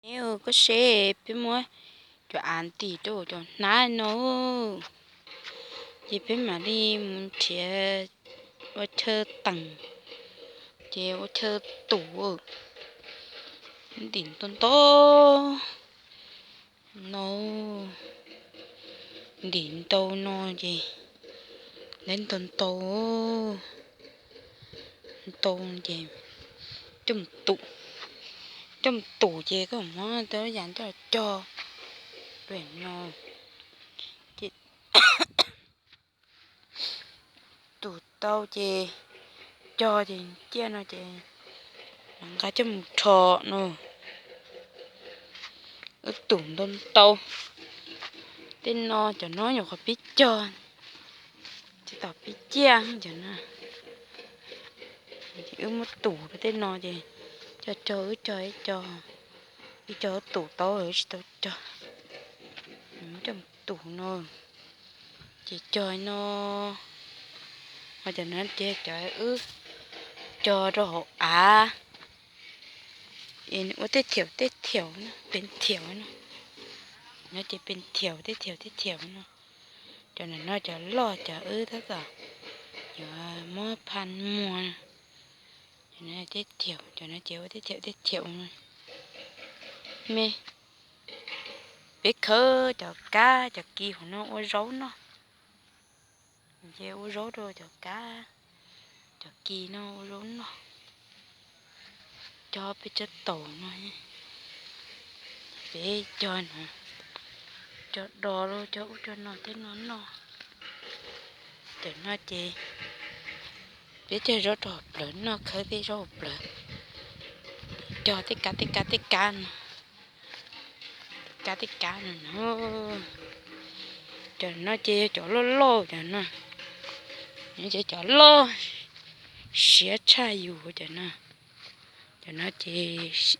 Koj saib peb muab cov av ntim rau cov hnab no, ces peb mam li mus nrhiav ua chaw teem, ces ua chaw tum. Ntim ntau ntau no, ntim ntau no ces, ntau ntau, ntau ces coj mus tum, coj mus tum ces koj muab tej yam coj cog no, ces tum tau ces cog ces ciaj no ces nqa coj mus rho no. Wb tum ntau ntau, tej no cov no nyuam qhuav pib cog, tsis tau pib ciaj cov no. Wb muab tum rau tej no ces cog cog wb cog ib co, ib co wb tum tau wb tsis tau cog, muab coj mus tum no. Ces cog no, ho cov no ces cov wb cog rau hauv av, ua tej thiaum tej thiaum, pes thiaum no, no ces pes thiaum tej thiaum tej thiaum no. Cov no cov loj cov wb tab tom yuav muab pha muag, cov no tej thiaum, cov no ces ua tej thiaum tej thiaum. Me, peb khawb cov kab cov kis hauv no ua zaub noj, ces ua zaub rau cov kab cov kis no ua zaub noj. Cog peb cov taum no, peb cog no, cog dos los cog ub cog no tej no noj. Cov no ces peb cog zaub rau hauv plawv noj, khawb tej zaub hauv plawv, cog tej kab tej kab tej kab no, kab tej kab no no. Cov no ces yog cov loj loj cov no, ces cov loj siab tshaj yus cov no. Cov no ces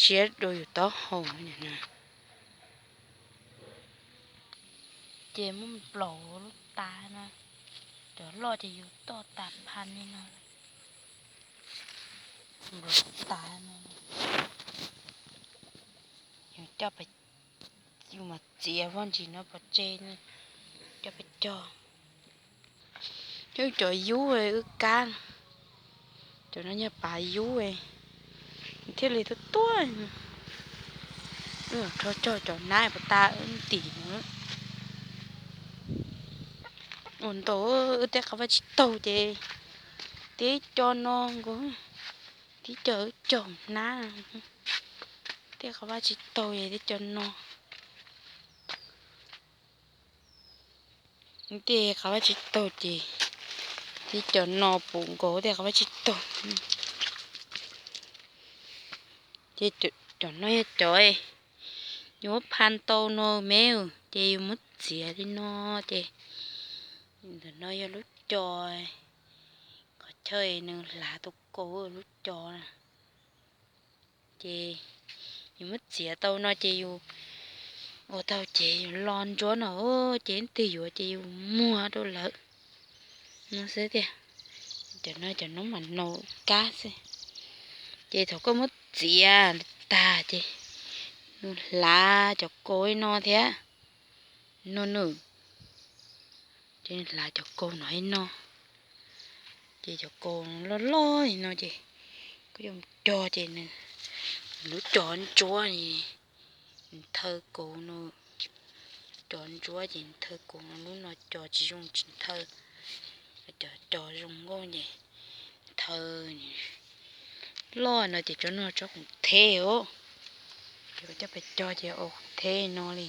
siab dua yus taub hau no. Ces muab nplaum lub tas no, cov loj ces yus toj tas pha li no, nplaum tas no. Yus coj, yus mas txiav vaj ntsis no pov tseg, coj peb cog. Cov yub wb kab, cov no yog pav yub thiaj li tuaj tuaj. Wb rho cog cov nab puas tas wb ntim no. Ua ntau, wb tej qhov vaj tsis taug ces tib co no nkaus, tib co wb cog nab, tej qhov vaj tsis taug es tib co no. Tej qhov vaj tsis taug ces tib co no puv nkaus tej qhov vaj tsis taug. Ces cov no yog cov yus muab pha ntau no me, ces yus muab txiav li no ces ntawm no yog lub co, qhov chaw nws hlav tus kaus lub co na. Ces yus muab txiav tau no ces yus ua tau ces yus lo ntsuab no, ces twg yuav ces yus muag rau lawv no xwb tiag. Cov no cov noob mas no kab xwb. Ces thaum koj muab txiav tag ces nws hlav cov kaus li no thiab no nws, ces nws hlav cov kaus no li no. Ces cov kaus loj loj li no ces koj yuav cog ces nws, lub co ntsuab, nws thaw kaus no, co ntsuab ces nws thaw kaus no, lub no co tsis zoo tsis thaw. Cov co zoo nkauj ces thaw, loj no ces tsob no tsob khoom theb os. Ces koj coj pes cog ces ua khoom theb no li.